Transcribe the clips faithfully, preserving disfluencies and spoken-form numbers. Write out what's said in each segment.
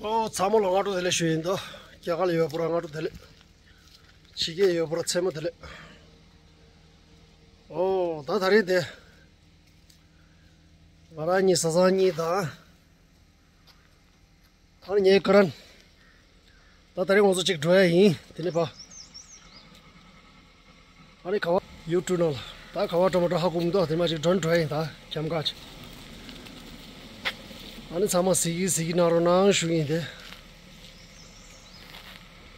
ཨོ་ཚང་མ་ལ་སྔ་དྲོ་བདེ་ལེགས་ཞུ་ཡིན་འདུག་རྒྱ་གར་ལ་ཡོད་པ་ར་སྔ་དྲོ་བདེ་ལེགས། ཕྱི་རྒྱལ་ཡོད་པ་ར་མཚན་མོ་བདེ་ལེགས། ཨོ་ད་ད་རེས་དེ། ང་རང་གཉིས་བཟའ་ཚང་གཉིས་དང་། ཨ་ནི་ངའི་ཀ་རན། ད་ད་རེས་ང་ཚོ་གཅིག་འགྲོ་ཡ་ཡིན། དེ་ནས་ཕ། ཨ་ནི་ག་བ་ཡུ་ཊུབ་ནང་ལ། ད་ག་བ་འགྲོ་མ་འགྲོ་ཧ་གོ་མི་འདུག་དེ་མ་ཅིག་འགྲོ་འགྲོ་ཡ་ཡིན་ད་ཁྱམས་ཁ་ཅིག་ཨ་ནི་ཚང་མ་གཟིགས་ཀྱི་གཟིགས་ཀྱི་གནང་རོགས་གནང་ཞུ་ཡིན་ཏེ།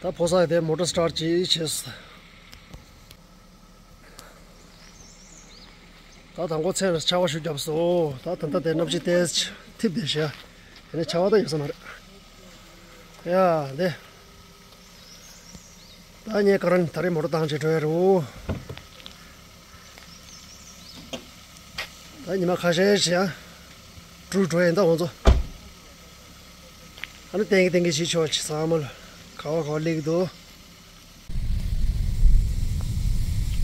ད་ཕོ་གསར་དེ་མོ་ཊ་སི་ཊར་ཊི་ཅིག་བྱས། ད་དང་པོ་མཚན་ལ་ཆར་པ་ཞིག་བརྒྱབ་སོང་། ད་ད་ལྟ་དེ་གནམ་གཤིས་ཏོག་ཙམ་འཐིབས་བསྡད་ཤག་དེ་ནས་ཆར་པ་ད་ཡོད་ས་མ་རེད། ཡ་འདི། ད་ངས་ཀ་རན་ད་རེས་མོ་ཊ་བཏང་བྱས་འགྲོ་ཡ་རེད། ད་ཉི་མ་ཁ་ཤས་ཤིག་ཡང་འགྲུལ་འགྲོ་ཡ་ཡིན་ད་ང་ཚོ། ཨ་ནི་ཏན་གི་ཏན་གི་བྱེད་ཆོག་ཅིག་ཚང་མ་ལ་ག་བ་ག་བ་སླེབས་ཀྱི་འདུག་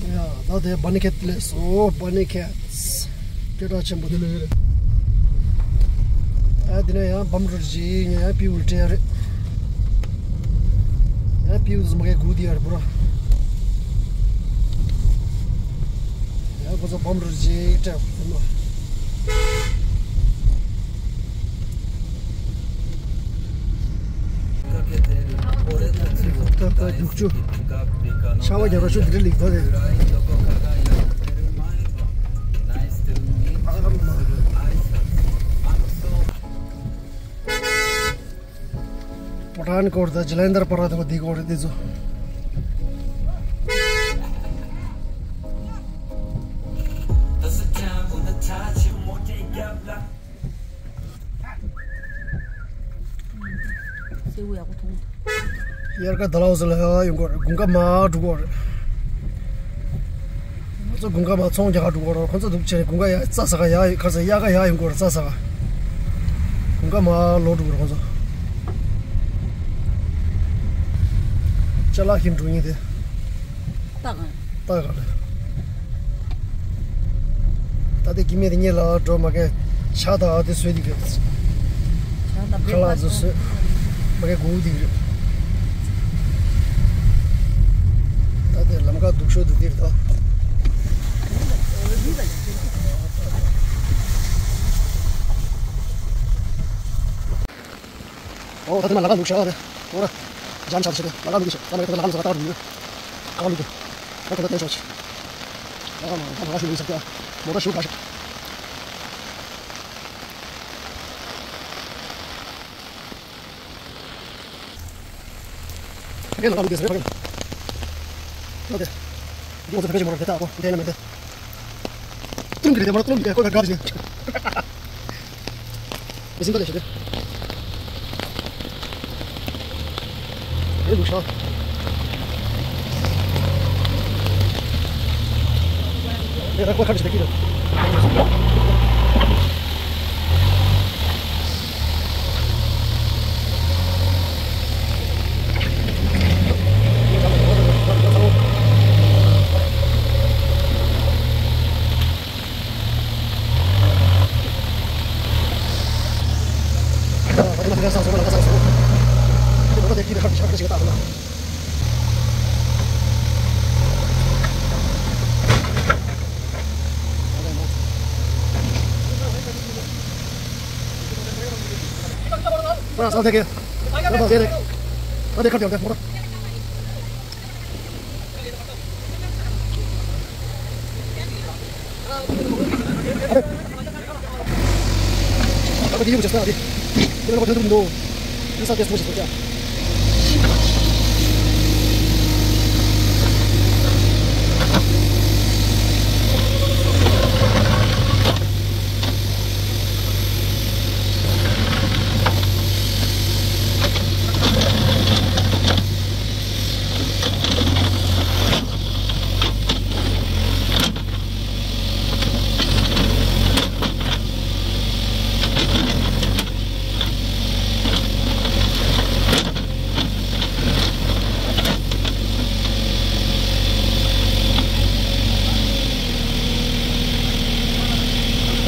ཡ་ད་དེ་བ་ནི་ཁེད་སླེབས་སོང་། བ་ནི་ཁེད། སྐད་གྲགས་ཆེན་པོ་དེ་ལ་ཡོད་རེད། ཨ་དེ་ནས་ཡང་བམ་རུ་ཅིག་ངས་ཡང་པིའུ་ལ་སྤྲད་ཡ་རེད། ཡང་པིའུ་ཟིན་མ་གའི་སྒུག་བསྡད་ཡ་རེད་པུ་ར། ཡང་ཁོ་ཚོ་བམ་རུ་ཅིག་སྤྲད་པ་དེ་ནོ། ད་ད་རྒྱུག་ཆུ། ཆར་པ་རྒྱབ་ར་ཆུ་འདི་འདྲ་ལིག་ད་རེད། ཨ་མ། པ་ཐན་ཀོཊ་དང་ཇ་ལན་དར་བར་དུ་འདི་སྐོར་རེད་འདི་ཚོ། སེའུ་ཡག་པོ་མཐོང་། དབྱར་ཁ་ད་ལའོ་སི་ལ་ཡོང་གི་ཡོད་རེད། དགུན་ཁ་མར་འགྲོ་གི་ཡོད་རེད། ང་ཚོ་དགུན་ཁ་མར་ཚོང་རྒྱག་ག་འགྲོ་གི་ཡོད་རེད། ཁོ་ཚོ་འདུག་བྱས་ནས་དགུན་ཁ་ཡར་རྩྭ་ཟ་ག་ཡར་ཁ་ཚ་དབྱར་ཁ་ཡར་ཡོང་གི་ཡོད་རེད། རྩྭ་ཟ་ག་དགུན་ཁ་མར་ལོག་འགྲོ་གི་ཡོད་རེད་ཁོ་ཚོ། ཅ་ལག་ཁྱེར་འགྲོ་མཁན་དེ། ལྟ་གང་། ལྟ་གང་རེད། ད་ལྟ་སྐྱེ་དམན་དེ་གཉིས་ལ་འགྲོ་མ་གས་ཇ་དང་དེ་བཟོས་འདི་གས། ཇ་དང་ཁ་ལག་ཚོ་བཟོས། མ་གས་སྒུག་འདི་རེད། ད་དེ་ལམ་ཁ་སྡུག་ཤོས་འདི་འདིར་ད། ཨོ་ད་དེ་མ་ལ་ཁ་ལུག་ཤ་རེད། ཨོ་ར། ཇམ་ཆག་ཆེ་གི་ལ་ཁ་ལུག་ཤ། ད་མ་ཡོད་ད་ལ་ཁ་ལུག་ཤ་ད་ལུག་ཡོད། ཁ་ལུག་གི་ད་ད་ད་ཤོག་ཆེ། ལ་ཁ་མ་ད་ལ་ཁ་ཤུ་ལུག་ཤ་ད་མོ་ད་ཤུ་ཁ་ཤ། ཕ་གི་ལ་ཁ་ལུག་དེ་ཟེར་ཕ་གི་ལ། ད་དེ། ཡོང་ཚེ་ཕ་གི་ཞིག་མོ་ར་དེ་ད་ཨོ་དེ་ལ་མེད་དེ། ཏུམ་གི་རེད་དེ་མོ་ར་ཏུམ་གི་ཁོ་ག་ག་ཞིག་མི་སེམས་ད་ལས་ཤེས་ཏེ། ཨེ་ལུག་ཤ། ཨེ་ར་ཁོ་ཁ་ཅིག་ད་ཀི་ར།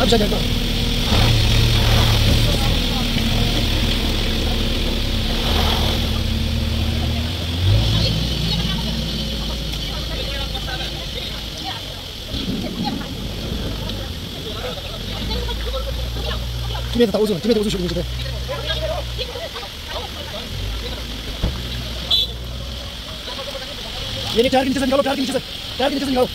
ཨ་བྱ་རྒྱག་གོ། ཅི་མེད་ད་འུ་ཚོ་ཅི་མེད་ད་འུ་ཚོ་ཤུགས་ཡོང་ཅི་ད། ཡེ་ནི་ཊ་ཡར་གི་ནི་ཅི་ཟེར་ནི་ག་ལོ། ཊ་ཡར་གི་ནི་ཅི་ཟེར། ཊ་ཡར་གི་ནི་ཅི་ཟེར་ནི་ག་ལོ།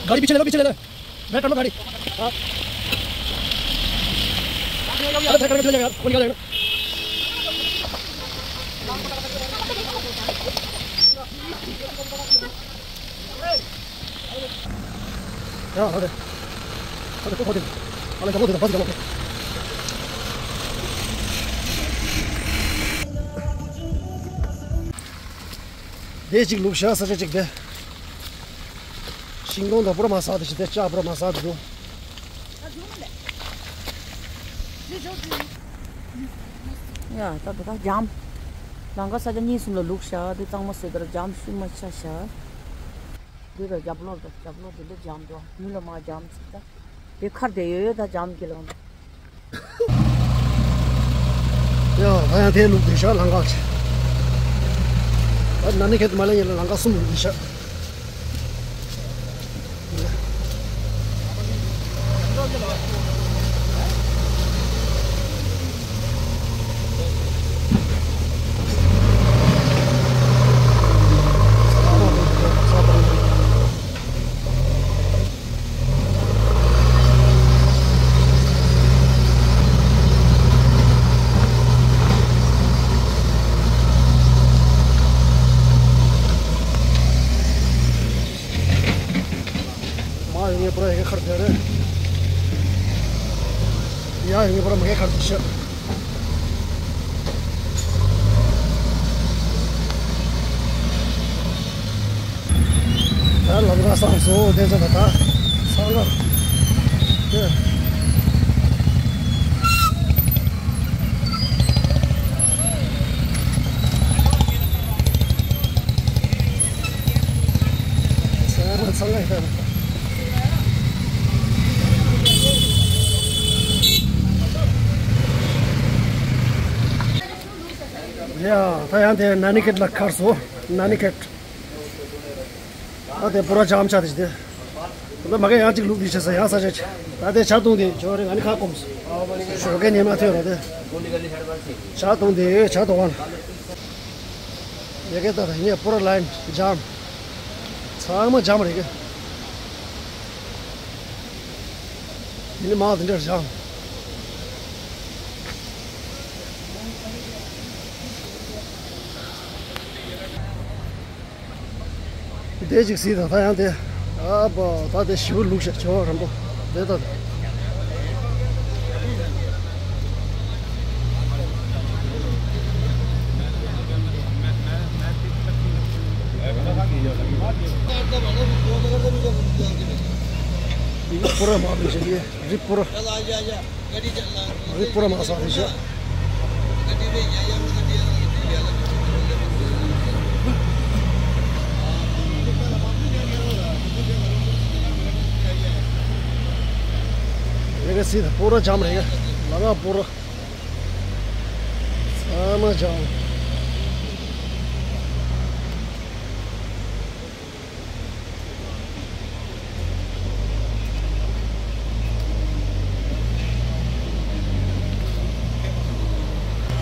गाड़ी पीछे ले लो, पीछे ले लो। बैक कर लो गाड़ी। हाँ। अरे बैक कर लो, चले जाएगा यार, वो निकल जाएगा। ཡ་ཧ་རེ། ཧ་རེ་ཀོ་ཧོ་དེ། ཨ་ལ་ཀ་ལོ་དེ་དང་བ་ཟི་ཀ་ལོ། དེ་གཅིག་ལུག་ཤ་ས་ཆ་གཅིག་དེ། ཤིང་སྡོང་དང་པུ་ར་མ་ཟག་དེ་ཞིག་དེ་ལྕགས་པུ་ར་མ་ཟག་དེ་དུ། ཡ་ད་དེ་ད་འཇམ། ལང་ཀ་ས་ཆ་གཉིས་གསུམ་ལ་ལུག་ཤ་དེ་གཙང་མ་བཟོས་དེར་འཇམ་ཤུལ་མ་ཆ་ཤ། འདི་ལ་རྒྱབ་ལོག་དང་རྒྱབ་ལོག་འདི་ལ་འཇམ་འདུག་མུ་ལ་མ་འཇམ་ཚིག་ད། དེ་ཁར་དེ་ཡོད་ཡོད་ད་འཇམ་གྱི་ལང་། ཡ་ད་ཡང་དེ་ལུག་དེ་ཤ་ལང་ཀ་ཆེ། ད་ན་ནི་ཁེ་ཏི་མ་ལ་ཡིན་ལ་ལང་ཀ་གསུམ་ལུག་དེ་ཤ། མ་ཡོང་ངེས་པར་ཡ་གི་ཁར་དེ་རེད། ཡ་ཡོང་ངེས་པར་མ་གི་ཁར་དེ་ཤི། ད་ལམ་ཁ་སངས་སོ་བསྡད་ས་ད་ད་ཚང་ལ་དེ། ཡ་ད་ཡང་དེ་ན་ནི་ཁེད་ལ་ཁར་སོ་ན་ནི་ཁེད། ད་དེ་པུ་ར་ཇམ་ཆ་དེ་ཞིག་དེ། ད་མ་ག་ཡང་གཅིག་ལུག་དེ་བྱས་ས་ཡང་ས་ཆ་ཆེ། ད་དེ་ཇ་བཏུང་དེ་ཇོ་རེ་ང་ནི་ཁ་སྐོམ་སོ། ཞོགས་ཀའི་ཉི་མ་ཐོན་རོགས་དེ། ཇ་བཏུང་དེ་ཇ་བཏུང་བ་ལ། ཡ་གེ་ད་ད་ཡིན་ཡ་པུ་ར་ལན་ཇམ། ཚང་མ་ཇམ་རེད་གི། ཡིན་ནི་མ་དེ་འདྲ་ཇམ། དེ་ཅིག་སྲིད་དང་ད་ཡང་དེ། ཨ་པ་ད་དེ་ཞི་བ་ལུག་ཤ་ཆེ་བ་རམ་པོ་དེ་ད། པུ་ར་མ་ལུག་ཤ་ཡེ་རི་པུ་ར། རི་པུ་ར་མ་ས་རི་ཤ། རེ་ག་སི་ད་པུ་ར་ཇམ་རེ་ག་ལ་ག་པུ་ར་ས་མ་ཇམ།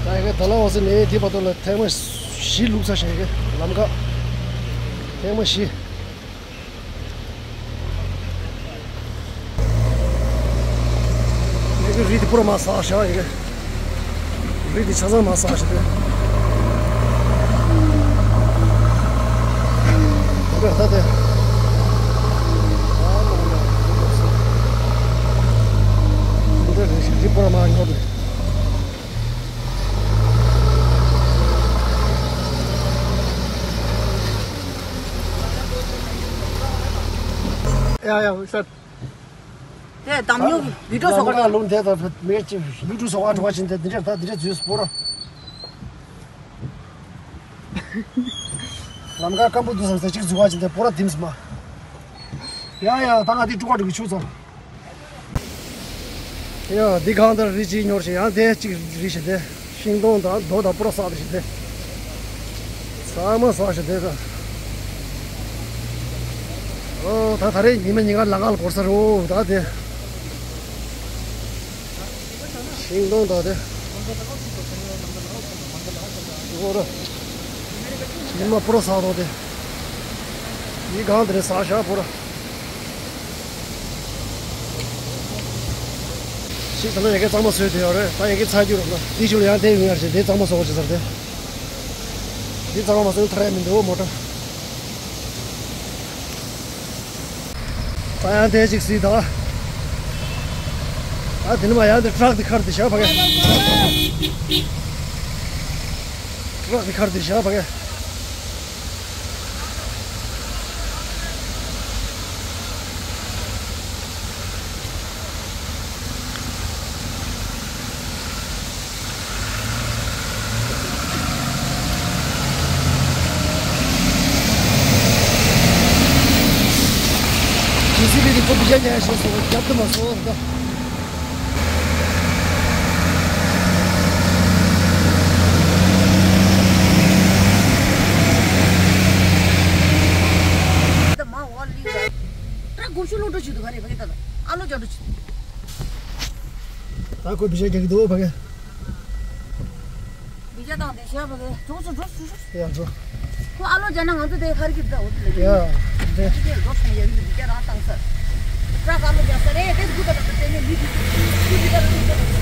ད་ཡ་གི་ད་ལ་འོ་སི་ནས་དེ་བར་དུ་ལ་ཐེངས་མ་བཞི་ལུག་ཚར་ཤག་ཡ་གི་ལམ་ཁ་ཐེངས་མ་བཞི། ཡ་གི་རི་དེ་པུ་ར་མ་ཟག་ཤག་ཡ་གི། རི་དེ་ཆ་ཚང་མ་ཟག་ཤག་དེ། འདི་ལྟ་སྟེ། འདི་རི་ཤི་རི་པུ་ར་མ་ཉོ་དེ། ཡ། ཡ་ཡ་ཤོད། དེ་དམ་ཉུང་གི་བི་ཀྲོ་སོགས་ལམ་ཁ་ལུང་དེ་དང་མེད་ཅིག་ཡུ་ཀྲུ་སོགས་ཨ་འགྲོ་བ་ཅན་དེ་འདི་འདྲ་ད་འདི་འདྲ་འཛུལ་སྤོ་ར། ལམ་ཁ་སྐམ་པོ་འདུག་བསམ་ས་ཅིག་འཛུལ་བ་ཅན་དེ་སྤོ་ར་དིམ་སི་མ། ཡ་ཡ་ད་ང་འདི་ཀྲུ་ཀ་ཀྲུ་གི་ཆུ་ཚང་། ཡ་འདི་གང་ལྟར་རི་གཅིག་ཉོར་ཞིག་ཡང་དེ་གཅིག་རི་ཞིག་དེ། ཤིང་སྡོང་དང་རྡོ་དང་པུ་ར་བསགས་པ་ཞིག་དེ། ཚང་མ་བསགས་ཤིག་དེ་ད། ཨོ་ད་ད་རེས་ཉི་མ་ཉིན་གང་ལ་ག་ལ་འགོར་ས་རེད་ད་དེ། ཤིང་སྡོང་དང་དེ། ཨོ་ར། ཉི་མ་པུ་ར་བསགས་དང་དེ། ཡི་གང་དེ་རེད་བསགས་ཤག་པུ་ར། ཤིག་ད་ལྟ་ཡ་གི་གཙང་མ་བཟོས་དེ་ཡོད་རེད་ད་ཡ་གི་ཚ་རྒྱུ་རེད་ན་དེ་ཞུ་ལ་ཡང་དེ་ཡོང་ཡ་རེད་དེ་གཙང་མ་བཟོ་བ་ཅི་ཟེར་དེ། དེ་གཙང་མ་མ་བཟོས་ཐར་ཡ་མི་འདུག་མོ་ཊ། ད་ཡང་དེ་ཅིག་སྲིད་ད། ད་དེ་ནི་མ་ཡང་དེ་ཊྲག་དེ་ཁར་དེ་བཞག་ཕ་གི། ཊྲག་དེ་ཁར་དེ་བཞག་ཕ་གི། ཇེ་སི་བི་དེ་ཁོ་བི་ཇ་ཉར་ཤེས་སོང་རྒྱབ་ཏུ་མ་སོང་ད། ད་མ་ཝ་ལི་ར། ཏྲ་གོ་ཤུ་ལོ་ཏྲ་ཅི་དུ་ག་རེ་བ་གི་ད་ད། ཨ་ལོ་ཅོ་ཏྲ་ཅི། ད་ཁོ་བི་ཇ་རྒྱག་གི་འདུག་བ་གི། བི་ཇ་དང་དེ་ཤ་བ་གི། འགྲོ་སོ་འགྲོ་སོ་འགྲོ། ཡ་འགྲོ། ཁོ་ཨ་ལོ་ཅ་ན་ང་ཚོ་དེ་ཁ་རི་གི་ད་འོ་དེ་ལ་ཡ། དེ་ཅི་གི་འགྲོ་སོང་ཡ་ཡི་བི་ཇ་རང་བཏང་ས། ཏྲ་ཀ་ཨ་ལོ་ཅ་ས་རེད་དེ་སྒུ་ད་ད་དེ་ནས་མི་གི་སྒུ་གི་ད་ད་ད། ད།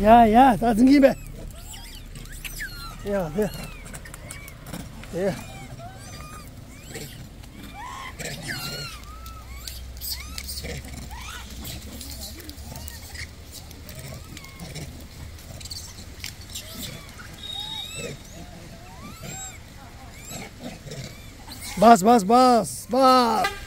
ཡ་ཡ་ད་འཛིན་གྱིན་པས། ཡ་དེ་དེ། བཱས་བཱས་བཱས་བཱས།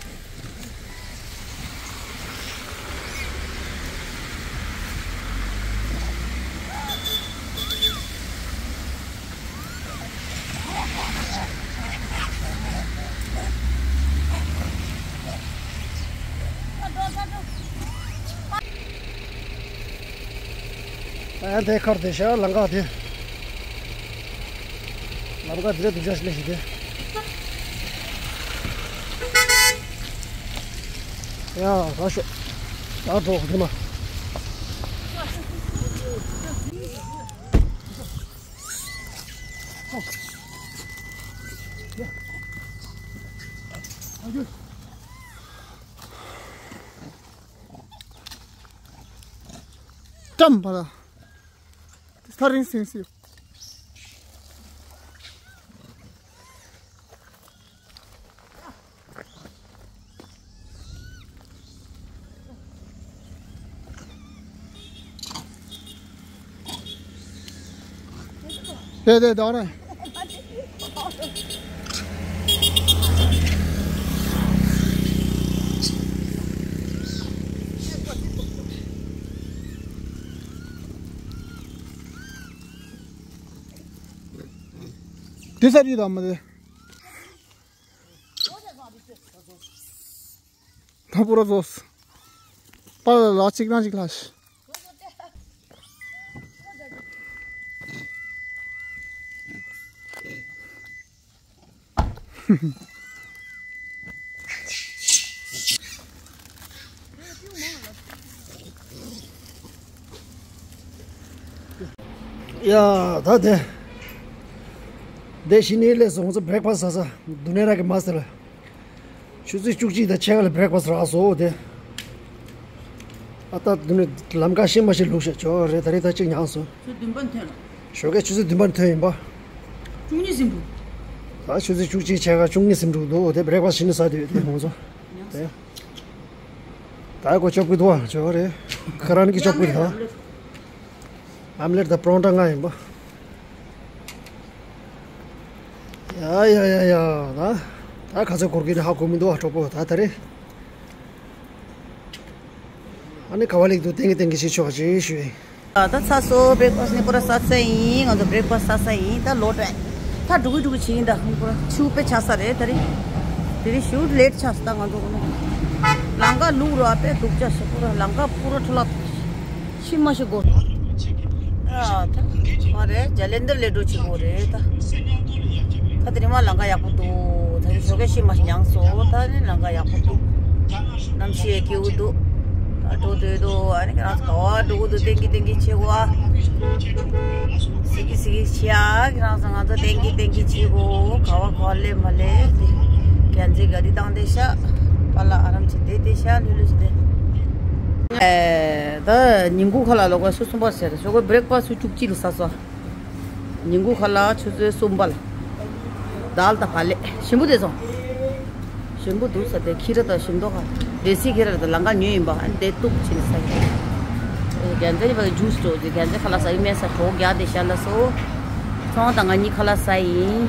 ཨ་དེ་ཁར་དེ་ཤ་ལང་ཀ་དེ། ལམ་ཀ་དེ་རེད་འདུག་ཅག་ཞིག་ལས་ཞིག་དེ། ཡ་ད་ཤོག་ད་འགྲོ་དེ་མ། ཀྲམ་པ་ལ། ཐ་རིང་སེང་སིའོ། དེ་དེ་དོ་རེད། དེ་ས་རི་དང་མ་དེ། ད་པུ་ར་ཛོས། པ་ལ་ལ་གཅིག་རང་གཅིག་ལ་ཤི། ཡ་ད་དེ། དེ་ཤི་ནི་ལས་སོང་ཚོ་བྷི་རེག་ཕ་སི་ཟ་ས་དུ་ནེ་ར་གི་མ་སྟེར། ཆུ་ཚོད་བཅུ་གཅིག་དང་ཕྱེད་ཀ་ལ་བྷི་རེག་ཕ་སི་རག་སོ་དེ། ད་དུ་ནི་ལམ་ཁ་ཤེས་མ་ཤེས་ལུགས་ཤིག་ཅོ་རེད། ད་རེས་ད་གཅིག་མྱངས་སོང་། ཆུ་བདུན་པ་ཐོན་ལ། ཞོགས་ཀས་ཆུ་ཚོད་བདུན་པ་ཐོན་ཡིན་པ། བཅུ་གཉིས་ཟིན་འདུག་ད་ཆུ་ཚོད་བཅུ་གཅིག་ཕྱེད་ཀ་བཅུ་གཉིས་ཟིན་འགྲོ་འདུག་དེ་breakfast་བྱིན་ནས་ཟ་དུས་དེ་ཁོང་ཚོ། དེ། ད་ཁོ་ཅོབ་ཀི་འདུག་ཨ་ཅོ་རེད། ཁ་རང་གི་ཅོབ་ཀི་རེད་ད། ཨམ་ལེ་ཊི་དང་པོ་རོ་ཊ་ལྔ་ཡིན་པ། ཡ་ཡ་ཡ་ཡ། ད་ད་ག་ཚོད་འགོར་གི་རེད་ཧ་གོ་མི་འདུག་ཨ་གྲོགས་པོ། ད་ད་རེད། ཨ་ནི་ག་བ་ལེགས་འདུག་ཏན་གི་ཏན་གི་ཞིག་ཆོག་ཅིག་ཞུ་ཡིན། ད་ཚ་སོ་breakfast་ནི་པུ་ར་ས་ས་ཡིན། ང་ཚོ་breakfast་ས་ས་ཡིན། ད་ལོ་ཏྲ་ད་འགྲོ་གི་འགྲོ་གི་བྱེད་ཡིན། ད་ཧུང་པུ་ར་ཆུ་དཔེ་ཆ་ས་རེད་ད་རེད། དེ་རིང་ཞུ་late་ཆགས་སོང་ད་ང་ཚོ་ཀུན་ནས། ལམ་ཁ་ལུག་རོ་ཨ་དཔེ་སྡུག་ཅག་ཞིག་པུ་ར་ལམ་ཁ་པུ་ར་འཕྲོ་བརླག་ཤི་མ་ཤི་དགོས། ཨ་ད་མ་རེད། ཇ་ལེན་དར་ལས་འགྲོ་ཆེ་བོ་རེད་ད། ད་དེ་རིང་མ་ལམ་ཁ་ཡག་པོ་འདུག་ད་ཞོགས་ཀས་ཤི་མ་ཤི་མྱངས་སོང་། ད་ནི་ལམ་ཁ་ཡག་པོ་འདུག་གནམ་གཤིས་ཡང་སྐྱིད་པོ་འདུག་ཨ་འགྲོ་འདོད་འདུག་ཨ་ནི་ཁྱེད་རང་ཚོ་ག་བ་འགྲོ་གི་འདུག་ཏན་གི་ཏན་གི་བྱེད་དགོས་ཨ། སི་གི་སི་གི་བྱེད་ཨ། ཁྱེད་རང་ཚོ་ང་ཚོ་ཏན་གི་ཏན་གི་བྱེད་དགོས། ག་བ་ག་བ་སླེབས་མ་སླེབས་དེ། རྒྱན་ཆས་ག་རི་བཏང་བསྡད་ཤག་པཱ་ལགས་ཨ་རམ་བྱས་བསྡད་བསྡད་ཤག་ལྷོད་ལྷོད་བྱས་བསྡད། ཨེ་ད་ཉིན་གུང་ཁ་ལག་ལོག་ག་ཆུ་ཚོད་གསུམ་པ་ཟེར། ཞོགས་པ་breakfast་ཆུ་ཚོད་བཅུ་གཅིག་ལ་ཟ་སོང་། ཉིན་གུང་ཁ་ལག་ཆུ་ཚོད་གསུམ་པ་ལ། དཱལ་དང་བག་ལེབ་ཞིམ་པོ་བསྡད་སོང་། ཞིམ་པོ་འདུག་ཟེར་ཏེ་ཁྱི་ར་དང་ཞིམ་མདོག་ཁ། སྡེ་སྲིད་ཁྱི་ར་དང་ལམ་ཁ་ཉོས་ཡིན་པ་ཨ་ནི་དེ་གཏུབ་བྱས་ནས་ཟ་གི། རྒྱལ་མཚན་པའི་ཇུས་འགྲོ་རྒྱུ། རྒྱལ་མཚན་ཁ་ལག་ཟ་ཡི་མེད་ས་གྲོགས་རྒྱག་བསྡད་ཤག་ལགས་སོ། ཚོང་དང་ང་གཉིས་ཁ་ལག་ཟ་ཡིན།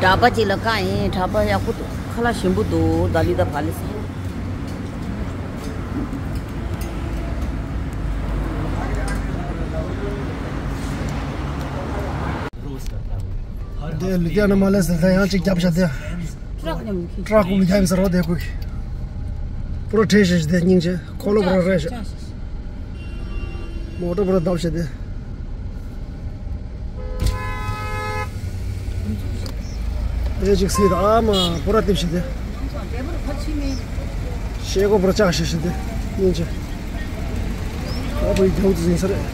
གྲྭ་པ་གཅིག་ལ་བཀག་ཡིན། གྲྭ་པ་ཡག་པོ་འདུག་ཁ་ལག་ཞིམ་པོ་འདུག་དཱལ་དང་བག་ལེབ་ཟ། འདི་ལུ་ཀྱ་ན་མ་ལེ་ཟེར་ད་ཡང་གཅིག་རྒྱབ་བྱ་དེ། ཏྲག་ཀུ་ལུ་ཀྱ་ཡིན་ཟེར་རོ་དེ་ཀུ་གི། པུ་ར་ཁྲེ་ཤེ་ཤེ་དེ་སྙིང་རྗེ། འཁོར་ལོ་པུ་ར་རེ་ཤ། མོ་ཊ་པུ་ར་བརྡབ་བྱ་དེ། དེ་གཅིག་སྲིད་ཨ་མ་པུ་ར་ཏིབ་བྱ་དེ། ཤེལ་སྒོ་པུ་ར་ལྕགས་ཤེ་ཤེ་དེ་སྙིང་རྗེ། ཨ་བུའི་རྒྱང་དུ་ཟིན་ས་རེད།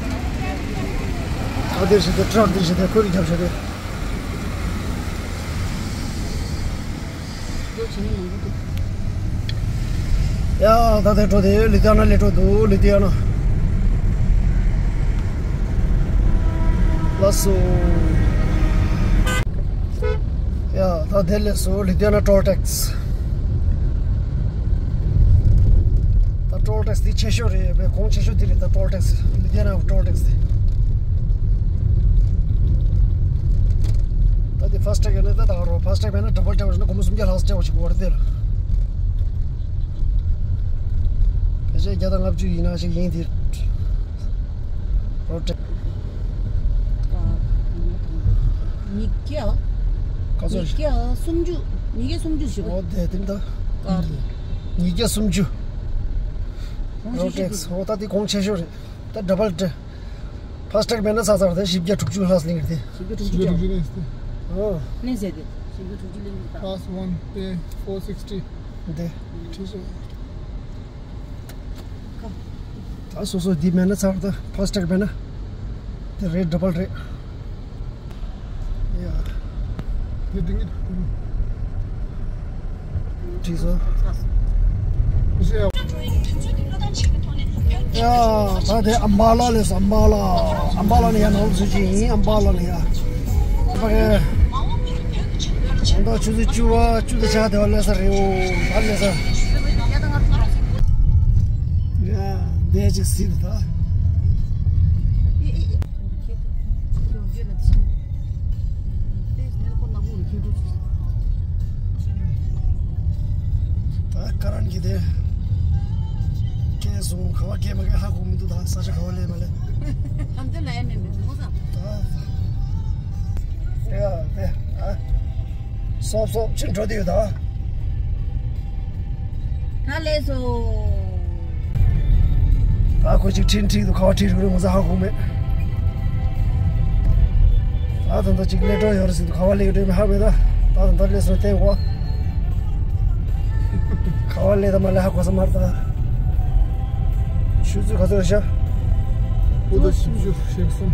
ཨ་དེར་བྱ་དེ་ཏྲག་དེར་བྱ་དེ་ཁོས་རྒྱབ་བྱ་དེ། ཡ། ད་དེ་འགྲོ་དེ་ལི་ཏི་ཡ་ན་ལས་འགྲོ་འདུག་ལི་ཏི་ཡ་ན། ལགས་སོ། ཡ། ད་དེ་ལས་སོ་ལི་ཏི་ཡ་ན་ཊོལ་ཊེག་སི། ད་ཊོལ་ཊེག་སི་དེ་ཆེ་ཤོས་རེད་པས། གོང་ཆེ་ཤོས་དེ་རེད། ད་ཊོལ་ཊེག་སི་ལི་ཏི་ཡ་ན་ཊོལ་ཊེག་སི་དེ། ད་དེ་ཕཱ་སི་ཊེག་ཡོད་ན་ད་ད་རོ། ཕཱ་སི་ཊེག་མེད་ན་ཌ་བལ་སྤྲད་པ་ཞིག་ན་སྒོར་མོ་སུམ་བརྒྱ་ལྷག་སྤྲད་པ་ཞིག་དགོས་རེད་དེ་ལ། ཕལ་ཆེར་བརྒྱ་དང་ལྔ་བཅུ་ཡིན་ན་ཞིག་ཡིན་དེ། རོ་ཊེག་ཉིས་བརྒྱ། ག་ཚོད། ཉིས་བརྒྱ་སུམ་ཅུ། ཉིས་བརྒྱ་སུམ་ཅུ་ཞིག་འོ་དེ་དེ་འདྲ། ཉིས་བརྒྱ་སུམ་ཅུ། རོ་ཊེག་སི་འོ་ད་དེ་གོང་ཆེ་ཤོས་རེད། ད་ཌ་བལ་སྤྲད། ཕཱ་སི་ཊེག་མེད་ན་ཚར་ཚར་དེ་བཞི་བརྒྱ་དྲུག་ཅུ་ལྷག་ལེན་གི་རེད་དེ། བཞི་བརྒྱ་དྲུག་ཅུ་ལེན་གི་རེད་དེ། ཨོ། ལེན་ཟེར་དེ། བཞི་བརྒྱ་དྲུག་ཅུ་ལེན་གི་རེད་ད། Plus one pay four sixty། འདི། ཁྲི་སོ། ད་སོ་སོ་འདི་མེད་ན་ཚར་ད་ཕཱ་སི་ཊེག་མེད་ན། དེ་རེད་ཌ་བལ་རེད། ཡ། ཁྲི་སོ། ཡ། ད་དེ་ཨམ་བྷ་ལ་ལས་སོ། ཨམ་བྷ་ལ། ཨམ་བྷ་ལ་ནས་ཡར་ནང་ལ་ཚུད་ཀྱི་ཡིན། ཨམ་བྷ་ལ་ནས་ཡར། ཕ་གི། ད་ཆུ་ཚོད་བཅུ་པ་བཅུ་དང་ཕྱེད་དེ་བ་སླེབས་ས་རེད་འོ། ད་སླེབས་ས། ཡ། འདས་ཅིག་སྲིད་ད། ད་ཀ་རན་གྱི་དེ། སྐྱེས་སོང་། ག་བ་སྐྱེས་མ་སྐྱེས་ཧ་གོ་མི་འདུག་ད་ས་ཆ་ག་བ་སླེབས་མ་སླེབས། ཨམ་ཅོག་ལ་ཡ་མེད་མེད་མོ་ས། ད། ཡ་དེ། ཨ། སོབ་སོབ་ཅིག་འགྲོ་དེ་ཡོད་ད། ད་ལས་སོ། ད་ཁོ་ཅིག་ཁྲིན་ཁྲིག་འདུག་ག་བ་ཁྲིད་རུག་རེད་མོ་ས་ཧ་གོ་མེད། ད་ད་ད་ཅིག་ལས་འགྲོ་ཡོད་རེད་ཟེར་འདུག་ག་བ་ལས་འགྲོ་མེད་ཧ་མེད་ད། ད་ད་ད་ལས་སོ་བསྟན་གོ། ག་བ་ལས་ད་མ་ལས་ཧ་གོ་ས་མ་རེད་ད། ཆུ་ཚོད་ག་ཚོད་རེད་ཤག་དགུ་དང་བཞི་བཅུ་ཞེ་གསུམ།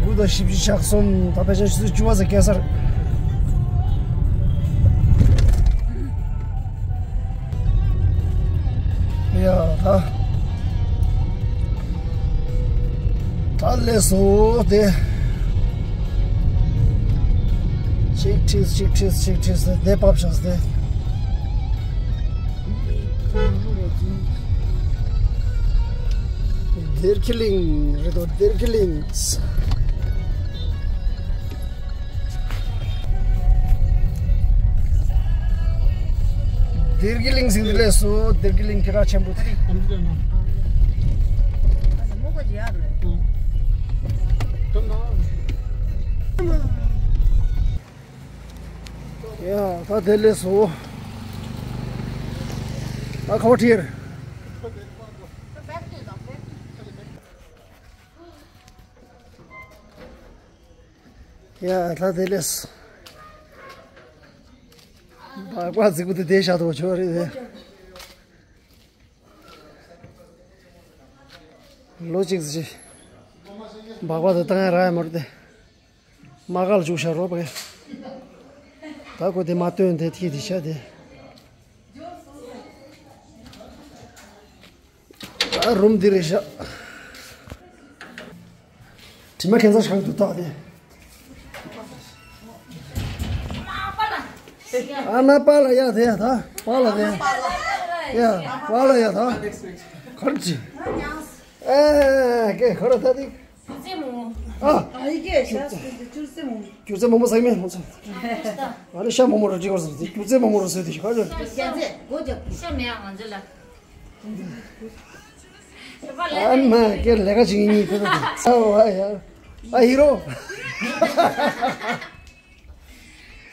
དགུ་དང་བཞི་བཅུ་ཞེ་གསུམ། ད་ཕལ་ཆེར་ཆུ་ཚོད་བཅུ་པ་ཙམ་སྐྱེལ་ས་རེད། ཡ། ད་ ད་ལས་སོ་དེ། ཅིག་ཁྲིས་ཅིག་ཁྲིས་ཅིག་ཁྲིས་དེ་བབས་ཤག་དེ། སྡེར་ཁི་གླིང་རེད་དོ། སྡེར་ཁི་གླིང་། སྡེར་ཁི་གླིང་ཟེར་དེ་ལས་སོ། སྡེར་ཁི་གླིང་སྐད་གྲགས་ཆེན་པོ་དེ། ཡ་ད་དེ་ལས་སོ། ཨ་ཁ་བ་ཁྲིར། ཡ་ད་དེ་ལས། སྦག་སྦག་རྫིག་པོ་དེ་བསྡད་བཞག་འདུག་ཆོག་རེད་དེ། ལོ་གཅིག་ཙམ་ཅིག་སྦག་སྦག་དེ་བཏང་ཡ་རག་ཡ་མ་རེད་དེ། མ་ག་ལ་བཅུག་བཞག་རོགས་པ། ད་ཁོ་དེ་མ་བཏོན་དེ་ཐིག་དེ་བྱ་དེ། ད་རུམ་འདི་རེད་ཤག་དྲི་མ་ཁྱད་མཚར་ཞིག་འདུག་ད་དེ། ཨ་ན་པ་ལ་ཡ་དེ་ད་པ་ལ་དེ། ཡ་པ་ལ་ཡ་ད། གར་ཅི། ཨེ་ཀེ་གར་ད་དེ། ཨ། ཨ་ཡི་ཀེ་ཤ་སྐུ་ཅུར་སེ་མོ་མོ། ཅུར་སེ་མོ་མོ་ཟེར་མེད་མོ་ཚོ། ཨ་ནི་ཤ་མོ་མོ་ར་ཅི་གར་ཟེར་ཅུར་སེ་མོ་མོ་ར་ཟེར་དེ་ཤ་གར་ཅི། ཤ་མེད་ང་ཚོ་ལ། ཨ་མ་ཀེ་ལས་ཀ་བྱེད་ཀྱི་ཡིན་ཁོ་ཚོ། ཨ་ཡ། ཨ་ཧི་རོ།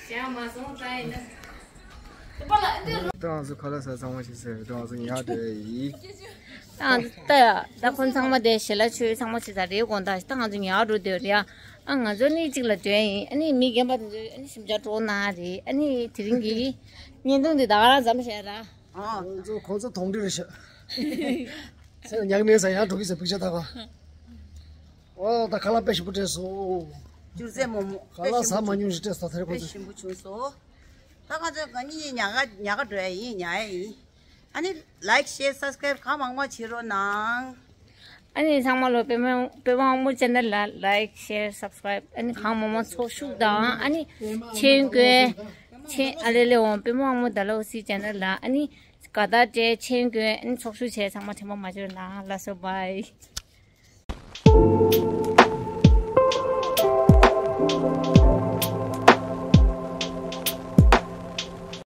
ཞག་མ་སོང་ད་ཡིན་ན། ད་ང་ཚོ་ཁ་ལག་ཟ་ཚང་མ་ཞིག་ཟེར་ད་ང་ཚོ་ཉལ་འགྲོ་ཡིན། ད་ད་ད་ཁོང་ཚང་མ་དེ་ཞལ་ལག་མཆོད་ཚང་མ་ཞིག་ཟ་རེད་དགོང་དག་ད་ང་ཚོ་ཉལ་འགྲོ་འདོད་རེད་ཨ། ང་ཚོ་ནི་གཅིག་ལ་འདོན་ཡིན་ཨ་ནི་མི་རྒན་པ་དེ་ཚོ་ཨ་ནི་ཞིམ་ཆ་སྤྲོ་གནང་རེད་ཨ་ནི་དེ་རིང་གི་བརྙན་ཐུང་འདི་ད་ག་རང་མཚམས་བཞག་ར། ཨ། ཁོང་ཚོ་ཁོང་ཚོ་དོང་འདི་རེད་ཤག་ཚེ་ཉག་མེད་ས་ཡང་འགྲོ་གི་ཟེར་ཕིག་ཆ་ད་ག་ཨོ་ད་ཁ་ལག་དཔེ་ཞིམ་པོ་སྤྲད་སོང་། ཅུར་སེ་མོ་མོ་ཁ་ལག་ཟ་མ་མྱོང་ཞིག་སྤྲད་སོང་ད་རེ་ཁོ་ཚོས། དཔེ་ཞིམ་པོ་བྱུང་སོང་། ད་ང་ཚོ་ག་ནི་ཉག་ག་ཉག་ག་འགྲོ་ཡ་ཡིན་ཉག་ཡ་ཡིན། ཨ་ནི་ལའིག་ཤེར་སབ་སི་ཀ་རེབ་གང་མང་མང་བྱེད་རོགས་གནང་། ཨ་ནི་ཚང་མ་ལོ་པད་མ་པད་མ་དབང་མོ་ཆེ་ནལ་ལ་ལའིག་ཤེར་སབ་སི་ཀ་རེབ་ཨ་ནི་གང་མང་མང་ཚོགས་ཞུགས་དང་ཨ་ནི་མཆན་འགོད་མཆན་ཨ་ལེ་ལེ་འོང་པད་མ་དབང་མོ་ད་ལོ་སི་ཆེ་ནལ་ལ་ཨ་ནི་དགའ་རྟགས་སྤྲད་མཆན་འགོད་ཨ་ནི་ཚོགས་ཞུགས་བྱས་ཚང་མ་དྲན་པ་མ་བརྗེད་གནང་ལགས་སོ་བྷའི།